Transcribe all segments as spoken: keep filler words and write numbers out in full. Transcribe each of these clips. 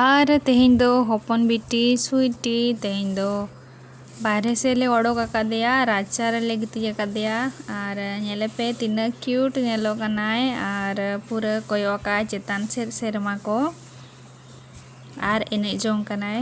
ᱟᱨ ᱛᱮᱦᱮᱧ ᱫᱚ ᱦᱚᱯᱚᱱ ᱵᱤᱴᱤ ᱥᱩᱭᱴᱤ, ᱛᱮᱦᱮᱧ ᱫᱚ ᱵᱟᱦᱨᱮ ᱥᱮᱫ ᱞᱮ ᱚᱰᱚᱠ ᱟᱠᱟᱫᱮᱭᱟ, ᱨᱟᱪᱟ ᱨᱮᱞᱮ ᱜᱤᱛᱤᱡ ᱟᱠᱟᱫᱮᱭᱟ᱾ ᱟᱨ ᱧᱮᱞᱮ ᱯᱮ ᱛᱤᱱᱟᱹᱜ cute ᱧᱮᱞᱚᱜ ᱠᱟᱱᱟᱭ, ᱟᱨ ᱯᱩᱨᱟᱹ ᱠᱚᱭᱚᱜ ᱟᱠᱟᱫ ᱪᱮᱛᱟᱱ ᱥᱮᱫ ᱥᱮᱨᱢᱟ ᱠᱚ, ᱟᱨ ᱮᱱᱮᱡ ᱡᱚᱝ ᱠᱟᱱᱟᱭ᱾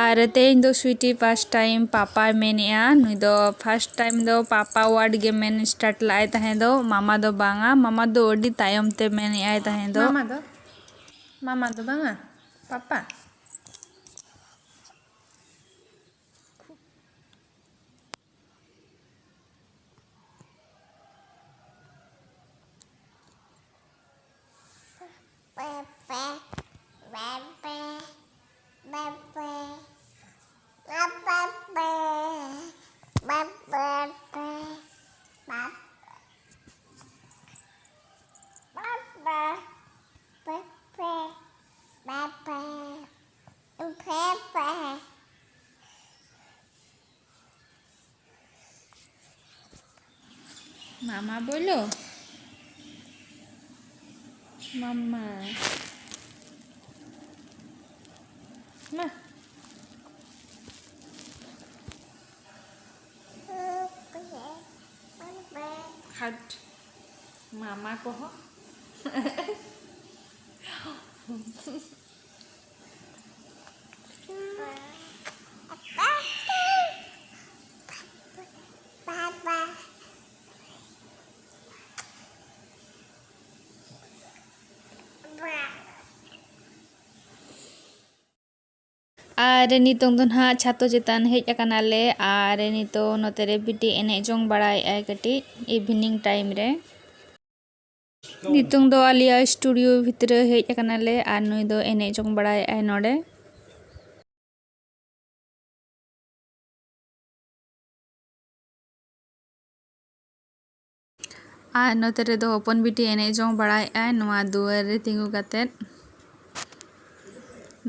ᱟᱨ ᱛᱮᱦᱮᱧ ᱫᱚ ᱥᱩᱭᱴᱤ first time ᱯᱟᱯᱟᱭ ᱢᱮᱱᱮᱜᱼᱟ᱾ ᱱᱩᱭ ᱫᱚ first time ᱫᱚ ᱯᱟᱯᱟ word ᱜᱮ ᱢᱮᱱ start ᱞᱟᱜᱼᱟᱭ ᱛᱟᱦᱮᱸ ᱫᱚ, ᱢᱟᱢᱟ ᱫᱚ ᱵᱟᱝᱟ᱾ ᱢᱟᱢᱟ ᱫᱚ ᱟᱹᱰᱤ ᱛᱟᱭᱚᱢ ᱛᱮ ᱢᱮᱱᱮᱜᱼᱟᱭ ᱛᱟᱦᱮᱸ ᱫᱚ᱾ ᱢᱟᱢᱟ ᱫᱚ, ᱢᱟᱢᱟ ᱫᱚ ᱵᱟᱝᱟ, ᱯᱟᱯᱟ᱾ मामा बोलो, मम्मा। ना। हट। मामा को हो। ᱟᱨ ᱱᱤᱛᱚᱝ ᱫᱚ ᱱᱟᱦᱟᱜ ᱪᱷᱟᱛᱚ ᱪᱮᱛᱟᱱ ᱦᱮᱡ ᱟᱠᱟᱱᱟᱞᱮ, ᱟᱨ ᱱᱤᱛᱚᱜ ᱱᱚᱛᱮ ᱨᱮ ᱵᱤᱴᱤ ᱮᱱᱮᱡ ᱡᱚᱝ ᱵᱟᱲᱟᱭᱮᱫᱟᱭ ᱠᱟᱹᱴᱤᱡ evening time ᱨᱮ᱾ ᱱᱤᱛᱚᱝ ᱫᱚ ᱟᱞᱮᱭᱟᱜ studio ᱵᱷᱤᱛᱨᱤ ᱦᱮᱡ ᱟᱠᱟᱱᱟᱞᱮ ᱟᱨ ᱱᱩᱭ ᱫᱚ ᱮᱱᱮᱡ ᱡᱚᱝ ᱵᱟᱲᱟᱭᱮᱫᱟᱭ ᱱᱚᱰᱮ᱾ ᱟᱨ ᱱᱚᱛᱮ ᱨᱮᱫᱚ ᱦᱚᱯᱚᱱ ᱵᱤᱴᱤ ᱮᱱᱮᱡ ᱡᱚᱝ ᱵᱟᱲᱟᱭᱮᱫᱼᱟᱭ ᱱᱚᱣᱟ ᱫᱩᱣᱟᱹᱨ ᱨᱮ ᱛᱤᱸᱜᱩ ᱠᱟᱛᱮᱫ᱾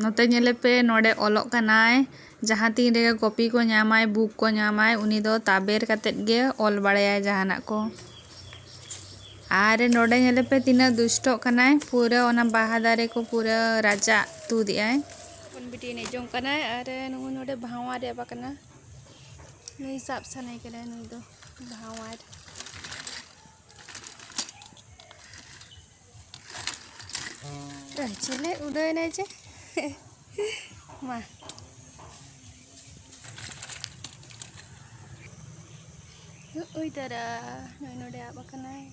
ᱱᱚᱛᱮ ᱧᱮᱞᱮ ᱯᱮ, ᱱᱚᱰᱮ ᱚᱞᱚᱜ ᱠᱟᱱᱟᱭ᱾ ᱡᱟᱦᱟᱸ ᱛᱤᱱ ᱨᱮᱜᱮ ᱠᱚᱯᱤ ᱠᱚ ᱧᱟᱢᱟᱭ, ᱵᱩᱠ ᱠᱚ ᱧᱟᱢᱟᱭ, ᱩᱱᱤ ᱫᱚ ᱛᱟᱵᱮᱨ ᱠᱟᱛᱮᱫ ᱜᱮ ᱚᱞ ᱵᱟᱲᱟᱭᱟᱭ ᱡᱟᱦᱟᱱᱟᱜ ᱠᱚ᱾ ᱟᱨ ᱱᱚᱰᱮ ᱧᱮᱞᱮ ᱯᱮ, ᱛᱤᱱᱟᱹᱜ ᱫᱩᱥᱴᱚᱜ ᱠᱟᱱᱟᱭ, ᱯᱩᱨᱟᱹ ᱚᱱᱟ ᱵᱟᱦᱟ ᱫᱟᱨᱮ ᱠᱚ ᱯᱩᱨᱟᱹ ᱨᱟᱪᱟᱜ ᱛᱩᱫ ᱮᱜᱼᱟᱭ᱾ ᱦᱚᱯᱚᱱ ᱵᱤᱴᱤ ᱮᱱᱮᱡ ᱡᱚᱝ ᱠᱟᱱᱟᱭ ᱟᱨ ᱱᱩᱭ ᱱᱚᱰᱮ ᱵᱷᱟᱶᱟᱨ ᱨᱮ ᱟᱵᱟ ᱠᱟᱱᱟ᱾ ᱱᱩᱭ ᱥᱟᱵ ᱥᱟᱱᱟᱭᱮ ᱠᱟᱱᱟ, ᱱᱩᱭ ᱫᱚ ᱵᱷᱟᱶᱟᱨ᱾ ᱮ, ᱪᱮᱞᱮ ᱩᱰᱟᱹᱣᱮᱱᱟᱭ ᱪᱮ? ᱢᱟ᱾ ᱩᱭ ᱛᱟᱨᱟ, ᱱᱩᱭ ᱱᱚᱰᱮ ᱟᱵ ᱟᱠᱟᱱᱟᱭ᱾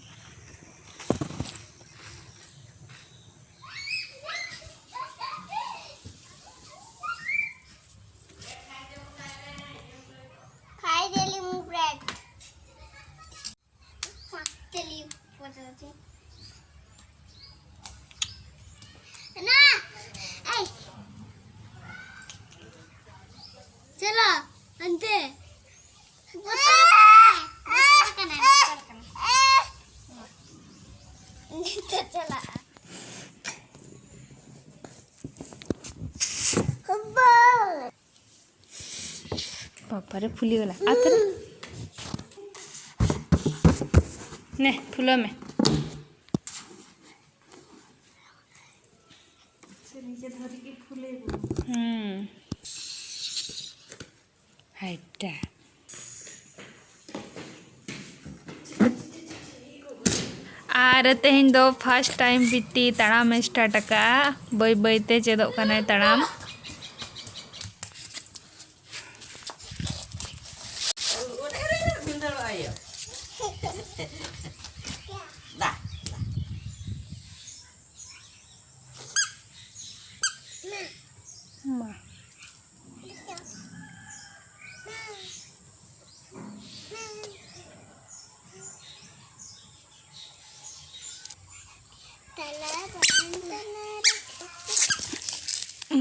ᱠᱷᱟᱭ ᱫᱮᱞᱤ ᱢᱩᱵᱨᱮᱴ᱾ ᱪᱮᱞᱤ ᱯᱚᱪᱟᱪᱤ᱾ ᱱᱟ, ᱮᱭ᱾ ᱪᱚᱞᱚ, ᱚᱱᱛᱮ᱾ ᱵᱚᱛᱚᱨ ᱠᱟᱱᱟ, ᱵᱚᱛᱚᱨ ᱠᱟᱱᱟ᱾ ᱱᱤᱛᱚᱜ ᱪᱟᱞᱟᱜᱼᱟ᱾ ᱵᱟᱵᱟ᱾ ᱵᱟᱵᱟᱨᱮ ᱯᱷᱩᱞᱤ ᱜᱮᱞᱟ᱾ ᱟᱛᱨᱮ᱾ ᱱᱮ, ᱯᱷᱩᱞᱟᱹ ᱢᱮ᱾ ᱥᱮ ᱱᱤᱡᱮ ᱫᱷᱟᱹᱨᱤᱡ ᱜᱮ ᱯᱷᱩᱞᱟᱹ ᱜᱮ᱾ ᱦᱩᱸ᱾ ᱦᱟᱭᱴᱟ᱾ ᱟᱨ ᱛᱮᱦᱮᱧ ᱫᱚ first time ᱵᱤᱴᱤ ᱛᱟᱲᱟᱢ ᱮ start ᱟᱠᱟᱫᱼᱟ, ᱵᱟᱹᱭ ᱵᱟᱹᱭ ᱛᱮ ᱪᱮᱫᱚᱜ ᱠᱟᱱᱟᱭ ᱛᱟᱲᱟᱢ᱾ ᱢᱟ᱾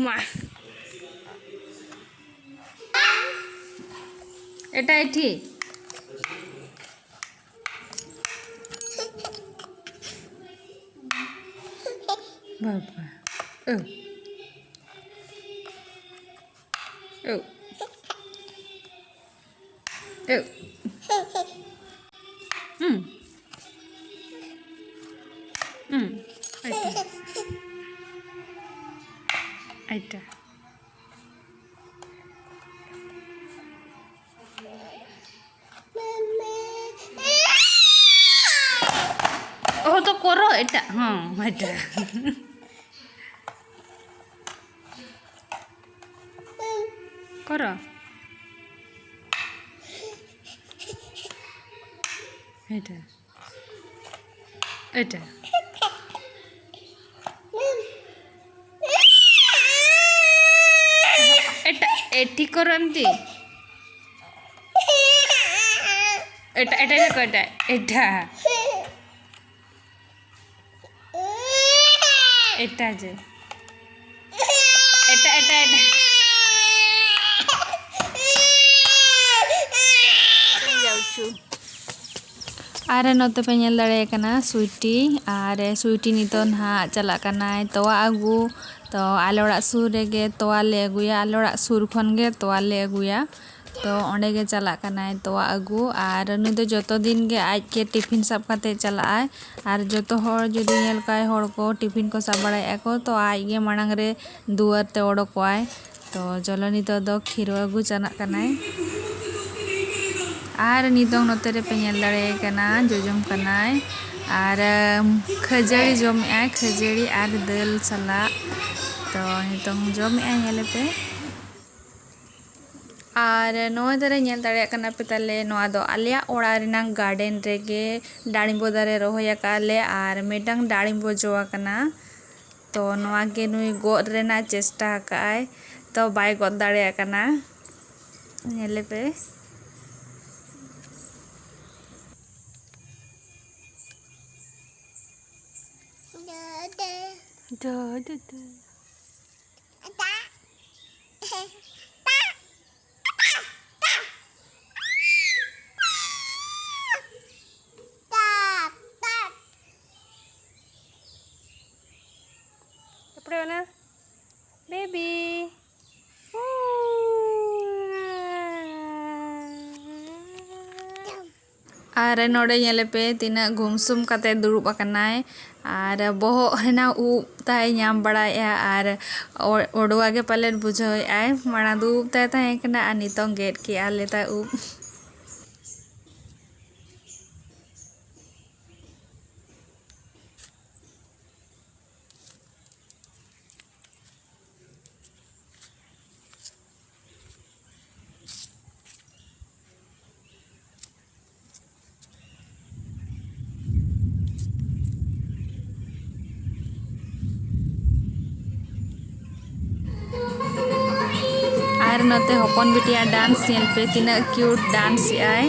ᱢᱟ᱾ ᱮᱴᱟ ᱮᱴᱷᱤ᱾ ᱵᱟᱵᱟ᱾ ᱳ᱾ ᱳ᱾ ᱳ᱾ ᱦᱩᱸ᱾ ᱦᱩᱸ᱾ ᱟᱭᱴᱟ᱾ ᱟᱭᱴᱟ᱾ ᱚᱦᱚ ᱛᱚ ᱠᱚᱨᱚ ᱮᱴᱟᱜ, ᱦᱚᱸ, ᱮᱴᱟᱜ᱾ ᱠᱚᱨᱚ᱾ ᱮᱴᱟᱜ᱾ ᱮᱴᱟᱜ᱾ ᱮᱴᱟᱜ, ᱮ, ᱴᱷᱤᱠ ᱠᱚᱨᱚ ᱮᱢᱛᱤ᱾ ᱮᱴᱟᱜ, ᱮᱴᱟᱜ, ᱮᱴᱟᱜ, ᱮᱴᱟᱜ᱾ ᱮᱴᱟᱜ ᱡᱮ᱾ ᱮᱴᱟᱜ, ᱮᱴᱟᱜ, ᱮᱴᱟᱜ᱾ ᱡᱟᱣᱪᱩ᱾ ᱟᱨ ᱱᱚᱛᱮ ᱯᱮ ᱧᱮᱞ ᱫᱟᱲᱮᱭᱟᱭ ᱠᱟᱱᱟ ᱥᱩᱭᱴᱤ, ᱟᱨ ᱥᱩᱭᱴᱤ ᱱᱤᱛᱚᱜ ᱱᱟᱦᱟᱜ ᱪᱟᱞᱟᱜ ᱠᱟᱱᱟᱭ ᱛᱚᱣᱟ ᱟᱹᱜᱩ᱾ ᱛᱚ ᱟᱞᱮ ᱚᱲᱟᱜ ᱥᱩᱨ ᱨᱮᱜᱮ ᱛᱚᱣᱟ ᱞᱮ ᱟᱹᱜᱩᱭᱟ, ᱟᱞᱮ ᱚᱲᱟᱜ ᱥᱩᱨ ᱠᱷᱚᱱ ᱜᱮ ᱛᱚᱣᱟ ᱞᱮ ᱟᱹᱜᱩᱭᱟ᱾ ᱛᱚ ᱚᱸᱰᱮ ᱜᱮ ᱪᱟᱞᱟᱜ ᱠᱟᱱᱟᱭ ᱛᱚᱣᱟ ᱟᱹᱜᱩ, ᱟᱨ ᱱᱩᱭ ᱫᱚ ᱡᱚᱛᱚ ᱫᱤᱱ ᱜᱮ ᱟᱡ ᱜᱮ ᱴᱤᱯᱷᱤᱱ ᱥᱟᱵ ᱠᱟᱛᱮ ᱪᱟᱞᱟᱜ ᱟᱭ᱾ ᱟᱨ ᱡᱚᱛᱚ ᱦᱚᱲ ᱡᱩᱫᱤ ᱧᱮᱞ ᱠᱚᱣᱟᱭ ᱦᱚᱲ ᱠᱚ ᱴᱤᱯᱷᱤᱱ ᱠᱚ ᱥᱟᱵ ᱵᱟᱲᱟᱭᱮᱫᱼᱟ ᱠᱚ, ᱛᱚ ᱟᱡ ᱜᱮ ᱢᱟᱲᱟᱝ ᱨᱮ ᱫᱩᱣᱟᱹᱨ ᱛᱮ ᱚᱰᱚᱠᱚᱜᱼᱟᱭ᱾ ᱛᱚ ᱪᱚᱞᱚ ᱱᱤᱛᱚᱜ ᱫᱚ ᱠᱷᱤᱨᱚ ᱟᱹᱜᱩ ᱪᱟᱞᱟᱜ ᱠᱟᱱᱟᱭ᱾ ᱟᱨ ᱱᱤᱛᱚᱝ ᱱᱚᱛᱮ ᱨᱮᱯᱮ ᱧᱮᱞ ᱫᱟᱲᱮᱭᱟᱭ ᱠᱟᱱᱟ, ᱡᱚᱡᱚᱢ ᱠᱟᱱᱟᱭ᱾ ᱟᱨ ᱠᱷᱟᱹᱡᱟᱹᱲᱤ ᱡᱚᱢᱮᱜᱼᱟᱭ, ᱠᱷᱟᱹᱡᱟᱹᱲᱤ ᱟᱨ ᱫᱟᱹᱞ ᱥᱟᱞᱟᱜ᱾ ᱛᱚ ᱱᱤᱛᱚᱝ ᱡᱚᱢᱮᱜᱼᱟᱭ, ᱧᱮᱞᱮᱯᱮ᱾ ᱟᱨ ᱱᱚᱣᱟ ᱫᱟᱨᱮ ᱧᱮᱞ ᱫᱟᱲᱮᱭᱟᱜ ᱠᱟᱱᱟ ᱯᱮ ᱛᱟᱞᱮ, ᱱᱚᱣᱟ ᱫᱚ ᱟᱞᱮᱭᱟᱜ ᱚᱲᱟᱜ ᱨᱮᱱᱟᱜ ᱜᱟᱨᱰᱮᱱ ᱨᱮᱜᱮ ᱰᱟᱲᱤᱢᱵᱚ ᱫᱟᱨᱮ ᱨᱚᱦᱚᱭ ᱟᱠᱟᱫ ᱞᱮ, ᱟᱨ ᱢᱤᱫᱴᱟᱝ ᱰᱟᱲᱤᱢᱵᱚ ᱡᱚ ᱟᱠᱟᱱᱟ᱾ ᱛᱚ ᱱᱚᱣᱟ ᱜᱮ ᱱᱩᱭ ᱜᱚᱫ ᱨᱮᱱᱟᱜ ᱪᱮᱥᱴᱟ ᱟᱠᱟᱫ ᱟᱭ, ᱛᱚ ᱵᱟᱭ ᱜᱚᱫ ᱫᱟᱲᱮᱭᱟᱜ ᱠᱟᱱᱟ᱾ ᱧᱮᱞᱮ ᱯᱮ᱾ ᱫᱚ, ᱫᱚ, ᱫᱚ᱾ ᱟᱨ ᱱᱚᱰᱮ ᱧᱮᱞᱮ ᱯᱮ, ᱛᱤᱱᱟᱹᱜ ᱜᱩᱢᱥᱩᱢ ᱠᱟᱛᱮ ᱫᱩᱲᱩᱵ ᱟᱠᱟᱱᱟᱭ᱾ ᱟᱨ ᱵᱚᱦᱚᱜ ᱨᱮᱱᱟᱜ ᱩᱵ ᱛᱟᱭ ᱧᱟᱢ ᱵᱟᱲᱟᱭᱮᱫᱼᱟ᱾ ᱟᱨ ᱚ-, ᱚᱰᱚᱣᱟ ᱜᱮ ᱯᱟᱞᱮᱫ ᱵᱩᱡᱷᱟᱹᱣᱮᱫᱼᱟᱭ᱾ ᱢᱟᱲᱟᱝ ᱫᱚ ᱩᱵ ᱛᱟᱭ ᱛᱟᱦᱮᱸ ᱠᱟᱱᱟ ᱟᱨ ᱱᱤᱛᱚᱝ ᱜᱮᱫ ᱠᱮᱜᱼᱟ ᱞᱮ ᱛᱟᱭ ᱩᱵ᱾ ᱟᱨ ᱱᱚᱛᱮ ᱦᱚᱯᱚᱱ ᱵᱤᱴᱤᱭᱟᱜ dance ᱧᱮᱞ ᱯᱮ, ᱛᱤᱱᱟᱹᱜ cute dance ᱮᱜᱼᱟᱭ᱾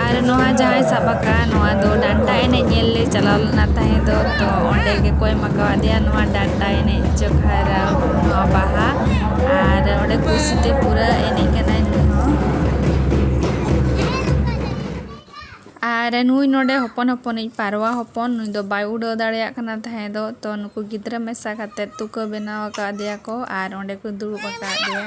ᱟᱨ ᱱᱚᱣᱟ ᱡᱟᱦᱟᱸᱭ ᱥᱟᱵ ᱟᱠᱟᱫ, ᱱᱚᱣᱟ ᱫᱚ ᱰᱟᱱᱴᱟ ᱮᱱᱮᱡ ᱧᱮᱞ ᱞᱮ ᱪᱟᱞᱟᱣ ᱞᱮᱱᱟ ᱛᱟᱦᱮᱸ ᱫᱚ, ᱛᱚ ᱚᱸᱰᱮ ᱜᱮᱠᱚ ᱮᱢ ᱟᱠᱟᱣᱟᱫᱮᱭᱟ ᱱᱚᱣᱟ ᱰᱟᱱᱴᱟ ᱮᱱᱮᱡ ᱡᱚᱠᱷᱟᱨ ᱱᱚᱣᱟ ᱵᱟᱦᱟ᱾ ᱟᱨ ᱚᱸᱰᱮ ᱠᱩᱥᱤᱛᱮ ᱯᱩᱨᱟᱹ ᱮᱱᱮᱡ ᱠᱟᱱᱟᱭ ᱱᱩᱭ ᱦᱚᱸ᱾ ᱟᱨ ᱱᱩᱭ ᱱᱚᱰᱮ ᱦᱚᱯᱚᱱ ᱦᱚᱯᱚᱱᱤᱡ ᱯᱟᱨᱣᱟ ᱦᱚᱯᱚᱱ, ᱱᱩᱭ ᱫᱚ ᱵᱟᱭ ᱩᱰᱟᱹᱣ ᱫᱟᱲᱮᱭᱟᱜ ᱠᱟᱱᱟ ᱛᱟᱦᱮᱸ ᱫᱚ, ᱛᱚ ᱱᱩᱠᱩ ᱜᱤᱫᱽᱨᱟᱹ ᱢᱮᱥᱟ ᱠᱟᱛᱮ ᱛᱩᱠᱟᱹ ᱵᱮᱱᱟᱣ ᱟᱠᱟᱫᱮᱭᱟ ᱠᱚ ᱟᱨ ᱚᱸᱰᱮ ᱠᱚ ᱫᱩᱲᱩᱵ ᱟᱠᱟᱫᱮᱭᱟ᱾